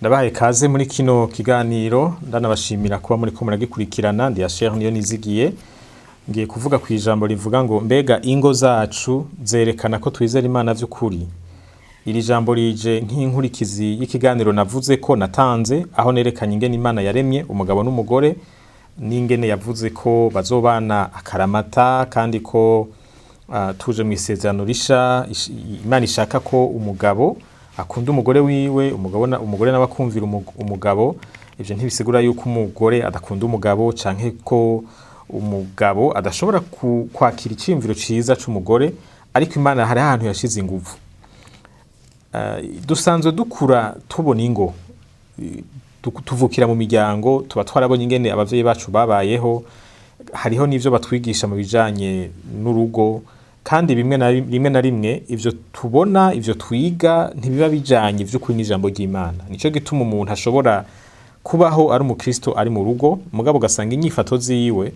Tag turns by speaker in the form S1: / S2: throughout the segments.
S1: Ndabahaye kaze muri kino kiganiro, ndanabashimira kuba muriko muragikurikirana. Ndi Asher niyo nizigiye. Ngiye kuvuga ku ijambo rivuga ngo: mbega ingo zacu zerekana ko twizera Imana vy'ukuri? Iri jambo rije nk'inkurikizi y'ikiganiro navuze ko natanze, aho nerekanye ingene Imana yaremye umugabo n'umugore, n'ingene yavuze ko bazobana akaramata, kandi ko tuje mu isezerano risha Imana ishaka ko umugabo akunda umugore wiwe, umugabo umugore nawe akumvira umugabo. Ivyo ntibisigura yuko umugore adakunda umugabo canke ko umugabo adashobora kwakira iciyumviro ciza c'umugore, ariko Imana hari ahantu yashize inguvu. Dusanzwe dukura tubona ingo, tuvukira mu miryango, tuba twarabonye ingene abavyeyi bacu babayeho, hariho n'ivyo batwigisha mu bijanye n'urugo, kandi bimwe na rimwe na rimwe ivyo tubona, ivyo twiga, ntibiba bijanye vy'ukuri n'ijambo ry'Imana. Nico gituma umuntu ashobora kubaho ari umukristo ari mu rugo, mugabo ugasanga inyifato ziwe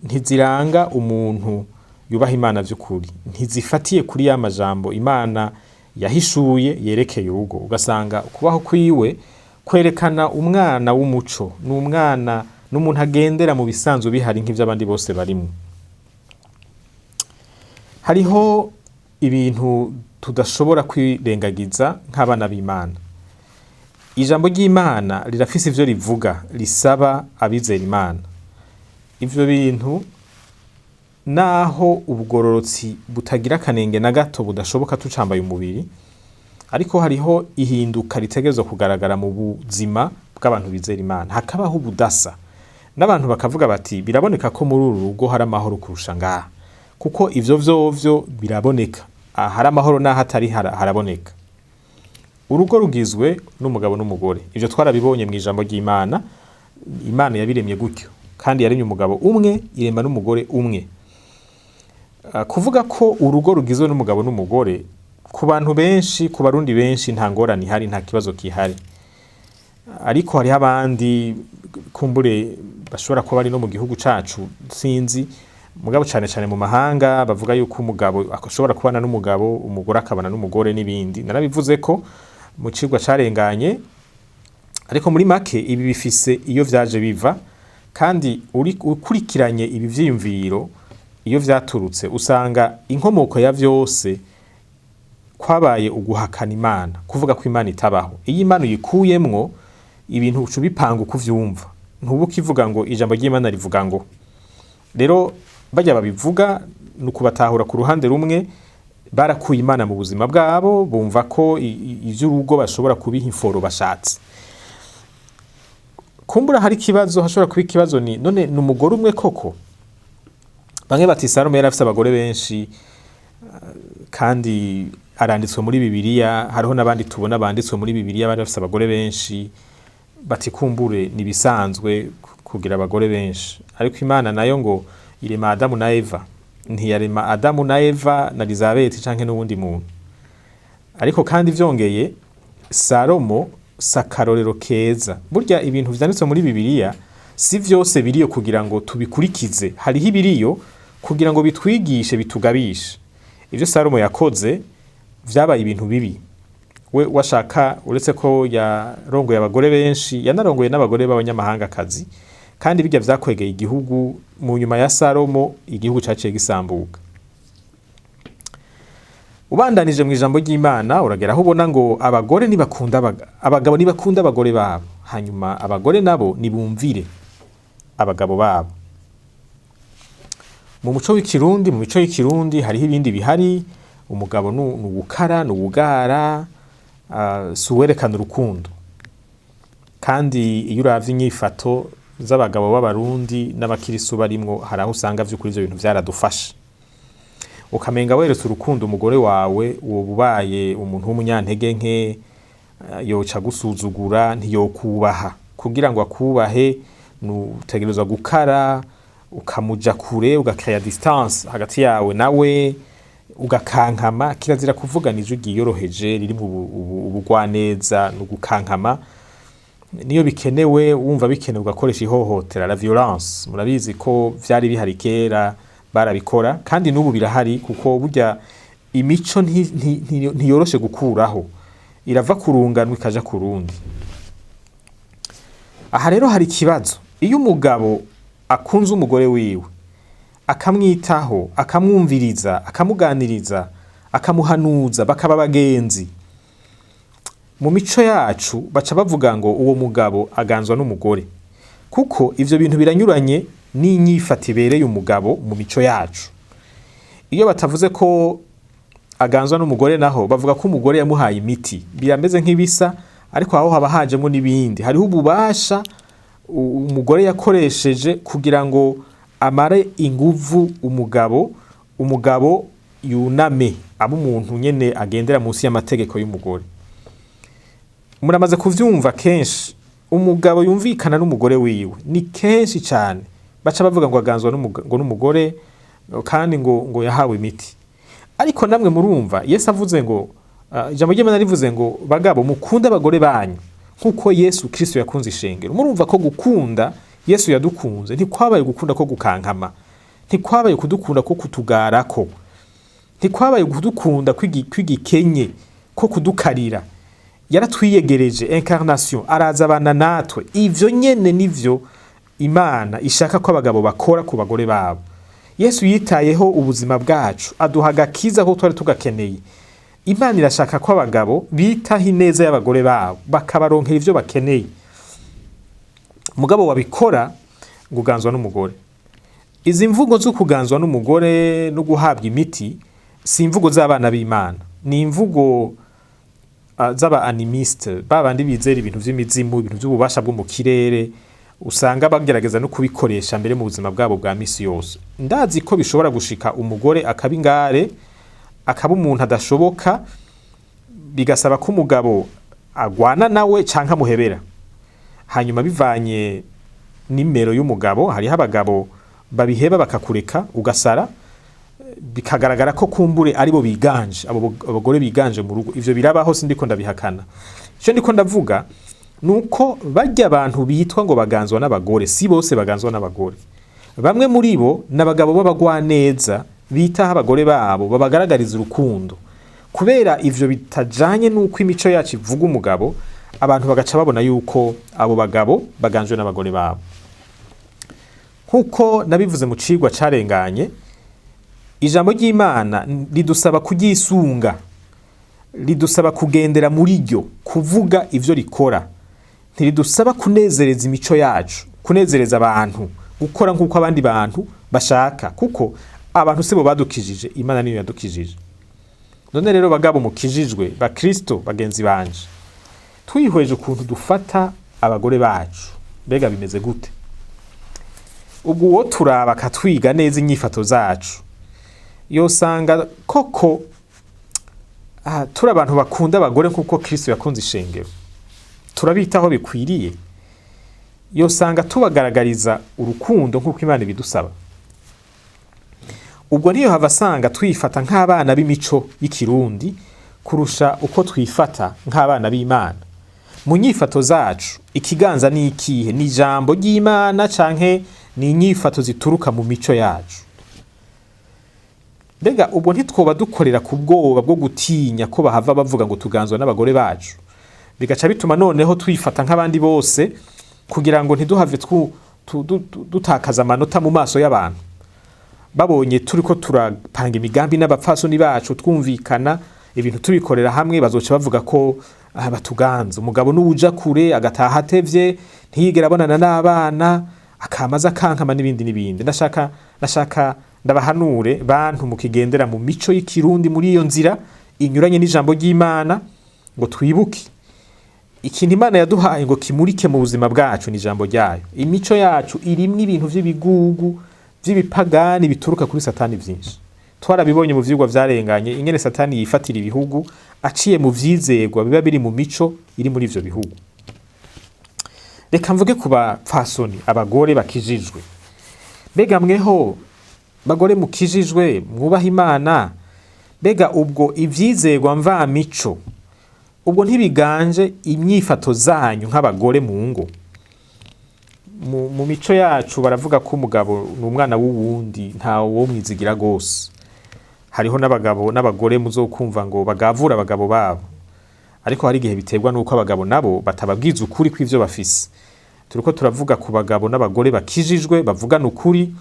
S1: ntiziranga umuntu yubaha Imana vy'ukuri, ntizifatiye kuri ya majambo Imana yahishuye yerekeye urugo. Ugasanga kubaho kwiwe kwerekana umwana w'umuco, n'umwana n'umuntu agendera mu bisanzwe bihari nk'ivy'abandi bose barimwo. Hariho ibintu tudashobora kwirengagiza nk'abana b'Imana. Ijambo ry'Imana rirafise ivyo rivuga risaba abizera Imana. Ivyo bintu, naho ubugororotsi butagira akanenge na gato budashoboka tucambaye umubiri, ariko hariho ihinduka ritegerezwa kugaragara mu buzima bw'abantu bizera Imana, hakabaho ubudasa, n'abantu bakavuga bati: biraboneka ko muri uru rugo hari amahoro kurusha ngaha, kuko ivyo vyovyo biraboneka ahari amahoro n'aho atari haraboneka. Urugo rugizwe n'umugabo n'umugore, ivyo twarabibonye mu ijambo ry'Imana. Imana yabiremye gutyo, kandi yaremye umugabo umwe, irema n'umugore umwe. Kuvuga ko urugo rugizwe n'umugabo n'umugore, ku bantu benshi, ku Barundi benshi, nta ngorane ihari, nta kibazo gihari. Ariko hariho abandi kumbure bashobora kuba bari no mu gihugu cacu, sinzi, mugabo cane cane mu mahanga bavuga yuko umugabo ashobora kubana n'umugabo, umugore akabana n'umugore n'ibindi. Narabivuze ko mu cigwa carenganye, ariko muri make ibi bifise iyo vyaje biva, kandi ukurikiranye ibi vyiyumviro iyo vyaturutse, usanga inkomoko ya vyose kwabaye uguhakana Imana, kuvuga ko Imana itabaho. Iyo Imana uyikuyemwo, ibintu uca ubipanga uko uvyumva, ntuba ukivuga ngo ijambo ry'Imana rivuga ngo. Rero barya babivuga ni ukubatahura ku ruhande rumwe: barakuye Imana mu buzima bwabo, bumva ko ivy'urugo bashobora kubiha imforo bashatse. Kumbura hari ikibazo, hashobora kuba ikibazo: ni none ni umugore umwe koko? Bamwe bati: Salomo yari afise abagore benshi kandi aranditswe muri Bibiliya, hariho n'abandi tubona banditswe muri Bibiliya bari bafise abagore benshi. Bati: kumbure nibisanzwe kugira abagore benshi. Ariko Imana nayo ngo irema Adamu na Eva, ntiyarema Adamu na Eva na Elizabeth canke n'uwundi muntu. Ariko kandi vyongeye, Salomo si akarorero keza. Burya ibintu vyanditswe muri Bibiliya si vyose biriyo kugira ngo tubikurikize, hariho ibiriyo kugira ngo bitwigishe, bitugabishe. Ivyo Salomo yakoze vyabaye ibintu bibi. We washaka, uretse ko yarongoye abagore benshi, yanarongoye n'abagore b'abanyamahangakazi, kandi bijya vyakwegeye igihugu. Mu nyuma ya Salomo igihugu caciye gisambuka. Ubandanije mu ijambo ry'Imana, uragera aho ubona ngo abagore nibakunda abagabo, nibakunda abagore babo, hanyuma abagore nabo nibumvire abagabo babo. Mu muco w'ikirundi, mu mico y'ikirundi, hariho ibindi bihari: umugabo ni uwukara, ni uwugara, si uwerekana urukundo. Kandi iyo uravye inyifato z'abagabo b'Abarundi n'abakirisu barimwo, hari aho usanga vy'ukuri ivyo bintu vyaradufasha, ukamenga weretse urukundo umugore wawe woba ubaye umuntu w'umunyantege nke, yoca gusuzugura, ntiyokubaha. Kugira ngo akubahe nutegerezwa gukara, ukamuja kure, ugakreya distance hagati yawe nawe, ugakankama. Kirazira kuvugana ijwi ryiyoroheje ririmwo ubugwaneza no gukankama. Niyo bikenewe, wumva bikenewe, ugakoresha ihohotera, la violence. Murabizi ko vyari bihari kera, barabikora, kandi n'ubu birahari, kuko burya imico ntiyoroshe gukuraho, irava ku rungano ikaja ku rundi. Aha rero hari ikibazo. Iyo umugabo akunze umugore wiwe, akamwitaho, akamwumviriza, akamuganiriza, akamuhanuza, bakaba abagenzi, mu mico yacu baca bavuga ngo uwo mugabo aganzwa n'umugore, kuko ivyo bintu biranyuranye n'inyifato ibereye umugabo mu mico yacu. Iyo batavuze ko aganzwa n'umugore, naho bavuga ko umugore yamuhaye imiti. Birameze nk'ibisa, ariko aho haba hajemwo n'ibindi. Hariho ububasha umugore yakoresheje kugira ngo amare inguvu umugabo, umugabo yuname, abe umuntu nyene agendera munsi y'amategeko y'umugore. Muramaze kuvyumva kenshi, umugabo yumvikana n'umugore wiwe ni kenshi cane baca bavuga ngo aganzwa ngo n'umugore, kandi ngo yahawe imiti. Ariko namwe murumva Yesu avuze ngo, ijambo ry'Imana rivuze ngo bagabo mukunde abagore banyu nkuko Yesu Kristo yakunze ishengero. Murumva ko gukunda Yesu yadukunze ntikwabaye gukunda ko gukankama, ntikwabaye kudukunda ko kutugarako, ntikwabaye kudukunda kw'igikenye ko kudukarira. Yaratwiyegereje, incarnation, araza abana natwe. Ivyo nyene nivyo Imana ishaka ko abagabo bakora ku bagore babo. Yesu yitayeho ubuzima bwacu, aduha agakiza ko twari tugakeneye. Imana irashaka ko abagabo bitaho ineza y'abagore babo, bakabaronkera ivyo bakeneye. Mugabo wabikora ngo uganzwa n'umugore. Izi mvugo zo kuganzwa n'umugore no guhabwa imiti si imvugo z'abana b'Imana, ni imvugo z'aba animiste, babandi bizera ibintu vy'imizimu, ibintu vy'ububasha bwo mu kirere, usanga bagerageza no kubikoresha mbere mu buzima bwabo bwa misi yose. Ndazi ko bishobora gushika umugore akaba ingare, akaba umuntu adashoboka, bigasaba ko umugabo agwana nawe canke amuhebera. Hanyuma bivanye nimero y'umugabo, hariho abagabo babiheba bakakureka ugasara, bikagaragara ko kumbure aribo biganje, abo abagore biganje mu rugo. Ivyo birabaho, sindiko ndabihakana. Ico ndiko ndavuga nuko barya abantu bitwa ngo baganzwa n'abagore, si bose baganzwa n'abagore. Bamwe muri bo n'abagabo b'abagwaneza, bitaho abagore babo, babagaragariza urukundo. Kubera ivyo bitajanye n'uko imico yacu ivuga umugabo, abantu bagaca babona yuko abo bagabo baganjwe n'abagore babo. Nkuko nabivuze mu cigwa carenganye, ijambo ry'Imana ridusaba kuryisunga, ridusaba kugendera muri ryo, kuvuga ivyo rikora. Ntiridusaba kunezereza imico yacu, kunezereza abantu, gukora nk'uko abandi bantu bashaka, kuko abantu sibo badukijije, Imana niyo yadukijije. None rero bagabo mukijijwe, bakristo bagenzi banje, twihweje ukuntu dufata abagore bacu, mbega bimeze gute? Ubwo uwo turaba akatwiga neza inyifato zacu, yosanga koko turi abantu bakunda abagore nk'uko Kristo yakunze ishengero, turabitaho bikwiriye. Yosanga tubagaragariza urukundo nk'uko Imana ibidusaba. Ubwo niyo hava asanga twifata nk'abana b'imico y'ikirundi kurusha uko twifata nk'abana b'Imana. Mu nyifato zacu ikiganza ni ikihe? Ni ijambo ry'Imana canke ni inyifato zituruka mu mico yacu? Mbega ubwo ntitwoba dukorera ku bwoba bwo gutinya ko bahava bavuga ngo tuganzwa n'abagore bacu, bigaca bituma noneho twifata nk'abandi bose kugira ngo ntiduhave dutakaza amanota mu maso y'abantu, babonye turiko turapanga imigambi n'abapfasoni bacu, twumvikana ibintu tubikorera hamwe, bazoca bavuga ko batuganza. Umugabo n'uwuja kure, agataha atevye, ntiyigera abonana n'abana, akamaza akankama n'ibindi n'ibindi. Ndashaka ndabahanure bantu mukigendera mu mico y'ikirundi muri iyo nzira inyuranye n'ijambo ry'Imana, ngo twibuke ikintu Imana yaduhaye ngo kimurike mu buzima bwacu, ni ijambo ryayo. Imico yacu irimwo ibintu vy'ibigugu vy'ibipagani bituruka kuri Satani vyinshi. Twarabibonye mu vyigwa vyarenganye ingene Satani yifatira ibihugu aciye mu vyizegwa biba biri mu mico iri muri ivyo bihugu. Reka mvuge ku bapfasoni, abagore bakijijwe. Mbega mweho bagore mukijijwe mwubaha Imana, mbega ubwo ivyizegwa mvamico ubwo ntibiganje imyifato zanyu nk'abagore mu ngo? Mu mico yacu baravuga ko umugabo ni umwana w'uwundi, nta wo mwizigira gose. Hariho n'abagabo n'abagore muzokumva ngo bagavura abagabo babo, ariko hari igihe biterwa n'uko abagabo nabo batababwiza ukuri kw'ivyo bafise. Turiko turavuga ku bagabo n'abagore bakijijwe bavugana ukuri,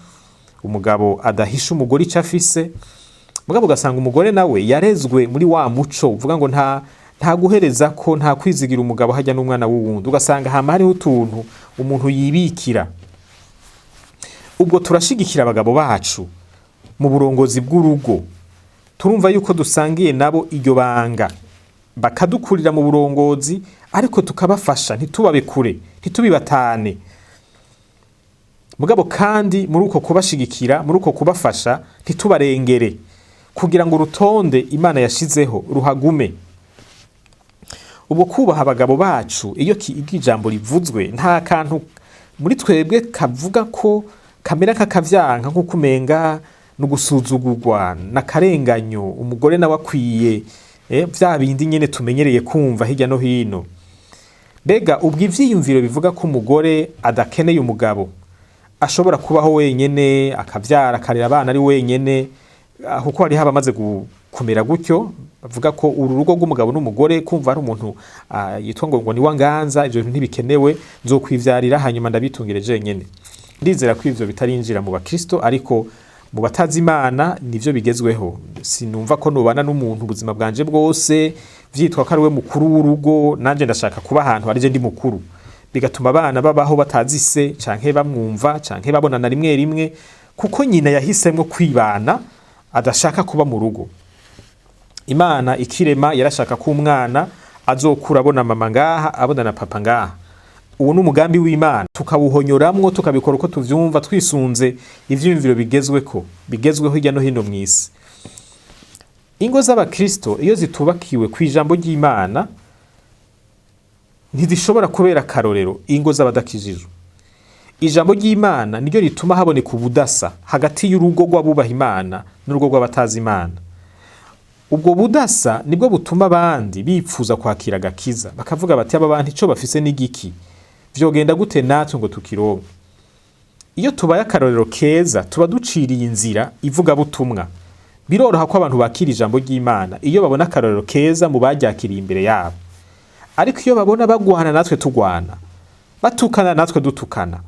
S1: umugabo adahisha umugore ico afise. Mugabo ugasanga umugore nawe yarezwe muri wa muco uvuga ngo nta guhereza ko nta kwizigira umugabo hajya n'umwana w'uwundi, ugasanga hama hariho utuntu umuntu yibikira. Ubwo turashigikira abagabo bacu mu burongozi bw'urugo, turumva yuko dusangiye nabo iryo banga, bakadukurira mu burongozi, ariko tukabafasha ntitubabe kure, ntitubibatane. Mugabo kandi muri uko kubashigikira, muri uko kubafasha, ntitubarengere, kugira ngo urutonde Imana yashizeho ruhagume. Ubwo kubaha abagabo bacu, iyo ijambo rivuzwe, nta kantu muri twebwe kavuga ko kamera kakavyanka, nk'uko umenga no gusuzugurwa n'akarenganyo, umugore nawe akwiye vya bindi nyene tumenyereye kumva hirya no hino. Mbega ubwo ivyiyumviro bivuga ko umugore adakeneye umugabo, ashobora kubaho wenyene, akavyara akarera abana ari wenyene, kuko hariho abamaze kumera gutyo, bavuga ko uru rugo rw'umugabo n'umugore kumva ari umuntu yitwa ngo ni wanganza, ivyo bintu ntibikenewe, nzokwivyarira hanyuma ndabitungire jenyene. Ndizera ko ivyo bitarinjira mu bakristo, ariko mu batazi Imana nivyo bigezweho. Sinumva ko nobana n'umuntu ubuzima bwanje bwose vyitwa ko ari we mukuru w'urugo, nanje ndashaka kuba ahantu ari je ndi mukuru, bigatuma abana babaho batazi se, canke bamwumva, canke babonana rimwe rimwe, kuko nyina yahisemwo kwibana, adashaka kuba mu rugo. Imana ikirema yarashaka ko umwana azokura abona mama ngaha, abona na papa ngaha. Uwo ni umugambi w'Imana, tukawuhonyoramwo, tukabikora uko tuvyumva, twisunze ivyiyumviro bigezweho hirya no hino mw'isi. Ingo z'abakristo iyo zitubakiwe kw'ijambo ry'Imana ntizishobora kubera akarorero ingo z'abadakijijwe. Ijambo ry'Imana niryo rituma haboneka ubudasa hagati y'urugo rw'abubaha Imana n'urugo rw'abatazi Imana. Ubwo budasa nibwo butuma abandi bipfuza kwakira agakiza, bakavuga bati aba bantu ico bafise ni giki, vyogenda gute natwe ngo tukironke? Iyo tubaye akarorero keza tuba duciriye inzira ivugabutumwa. Biroroha ko abantu bakira ijambo ry'Imana iyo babona akarorero keza mu baryakiriye imbere yabo. Ariko iyo babona bagwana natwe tugwana, batukana natwe dutukana,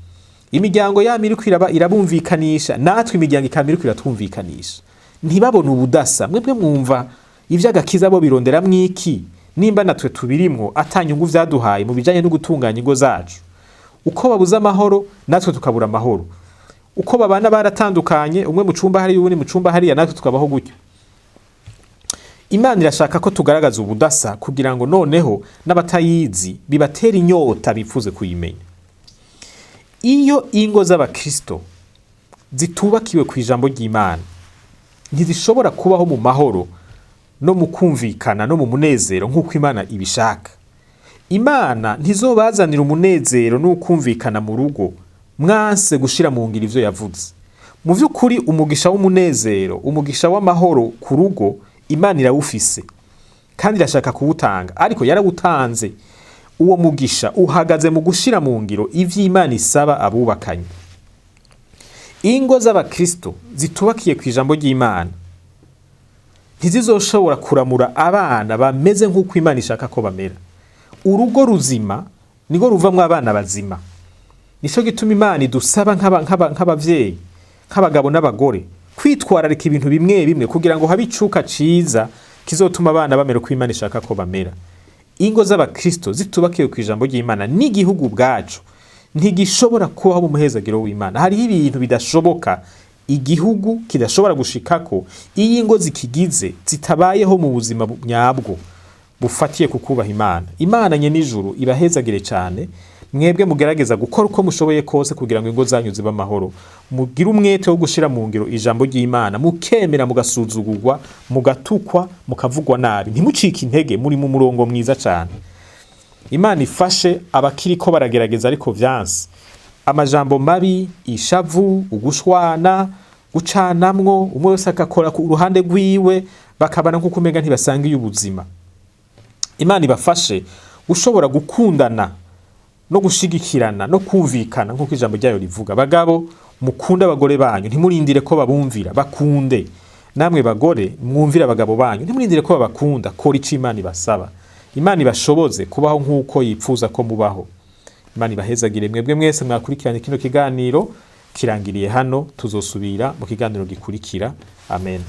S1: imiryango yabo iriko irabumvikanisha, natwe imiryango ikaba iriko iratwumvikanisha, ntibabone ubudasa. Mwebwe mwumva ivy'agakiza bo birondera mwiki, nimba natwe tubirimwo ata nyungu vyaduhaye mu bijanye no gutunganya ingo zacu? Uko babuze amahoro natwe tukabura amahoro, uko babana baratandukanye, umwe mu cumba hariya uwundi mu cumba hariya, natwe tukabaho gutyo. Imana irashaka ko tugaragaza ubudasa kugira ngo noneho n'abatayizi bibatera inyota bifuze kuyimenya. Iyo ingo z'abakristo zitubakiwe ku ijambo ry'Imana ntizishobora kubaho mu mahoro no mu kumvikana no mu munezero nk'uko Imana ibishaka. Imana ntizobazanira umunezero n'ukumvikana mu rugo mwanse gushira mu ngiro ivyo yavuze. Mu vy'ukuri umugisha w'umunezero, umugisha w'amahoro ku rugo Imana irawufise kandi irashaka kuwutanga, ariko yarawutanze. Uwo mugisha uhagaze mu gushira mu ngiro ivyo Imana isaba abubakanye. Ingo z'abakristo zitubakiye ku ijambo ry'Imana ntizizoshobora kuramura abana bameze nk'uko Imana ishaka ko bamera. Urugo ruzima nirwo ruvamwo abana bazima. Nico gituma Imana idusaba nk'abavyeyi, nk'abagabo n'abagore, kwitwararika ibintu bimwe bimwe kugira ngo habe icuka ciza kizotuma abana bamera uko Imana ishaka ko bamera. Ingo z'abakristo zitubakiye ku ijambo ry'Imana n'igihugu ubwacu ntigishobora kubaho mu muhezagiro w'Imana. Hariho ibintu bidashoboka igihugu kidashobora gushikako iyo ingo zikigize zitabayeho mu buzima nyabwo bufatiye ku kubaha Imana. Imana nye n'ijuru ibahezagire cyane. Mwebwe mugerageza gukora uko mushoboye kose kugira ngo ingo zanyu zibe amahoro, mugire umwete wo gushira mu ngiro ijambo ry'Imana, mukemera mugasuzugurwa, mugatukwa, mukavugwa nabi, ntimucike intege, muri mu murongo mwiza cyane. Imana ifashe abakiriko baragerageza ariko vyanse. Amajambo mabi, ishavu, ugushwana, gucanamwo, umwe wese agakora ku ruhande rwiwe, bakabana nk'uko umenga ntibasangiye ubuzima. Imana ibafashe gushobora gukundana no gushigikirana no kumvikana nk'uko ijambo ryayo rivuga. Bagabo, mukunde abagore banyu, ntimurindire ko babumvira, bakunde. Namwe bagore, mwumvire abagabo banyu, ntimurindire ko babakunda, kora ico Imana ibasaba. Imana ibashoboze kubaho nk'uko yipfuza ko mubaho. Imana ibahezagire mwebwe mwese mwakurikiranye kino kiganiro. Kirangiriye hano, tuzosubira mu kiganiro gikurikira. Amen.